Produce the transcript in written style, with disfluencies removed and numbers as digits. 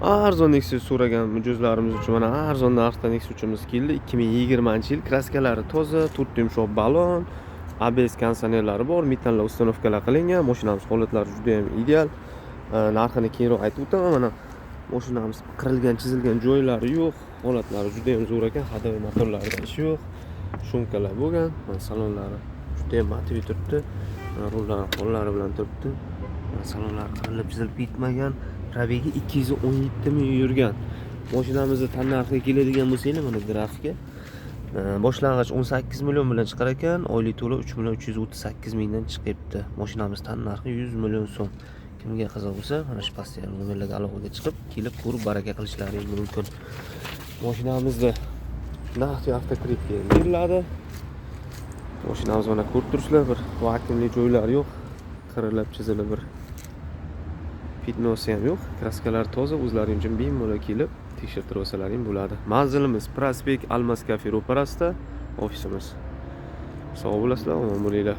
Arzon Nexia so'ragan mijozlarimiz uchun mana arzon narxda Nexia uchimiz keldi. 2020-yil, краска lari toza, to'rtta yumshoq balon, ABS konditsionerlari bor, metanlar установка lar qilingan. Mashinamiz holatlari juda ham ideal. Narxini keyinroq aytib o'taman. Mana mashinamiz qirilgan, chizilgan joylari yo'q, holatlari juda ham zo'r ekan, ходовой motorlarida ish yo'q, шумка lar bo'lgan. Mana salonlari juda ham матовый turibdi. Mana rullari qo'llari bilan turibdi. Mana salonlari qirilib chizilib ketmagan. Пробег i 217 ming yurgan. Mashinamizni tannarxiga keladigan bo'lsanglar, mana grafika. Boshlang'ich 18 million bilan chiqar ekan, oylik to'lov 3 million 338 mingdan chiqyapti. Mashinamiz tannarxi 100 million so'm. Kimga qiziq bo'lsa, mana shu pastdagi nomerlarga aloqaga chiqib, kelib ko'rib baraka qilishlari mumkin. Mashinamizni naqd avtokreditga beriladi. Mashinamiz, mana ko'rib turibsizlar, bir vakuumli joylari yo'q. Qirilib, chizilib bir пятно si ham yo'q. Краска lar toza, o'zlaring uchun bemalol kelib tekshirtirib olsalaring bo'ladi. Manzilimiz prospekt Almas kafe ro'parasida ofisimiz. Sog' bo'lasizlar, omon bo'linglar.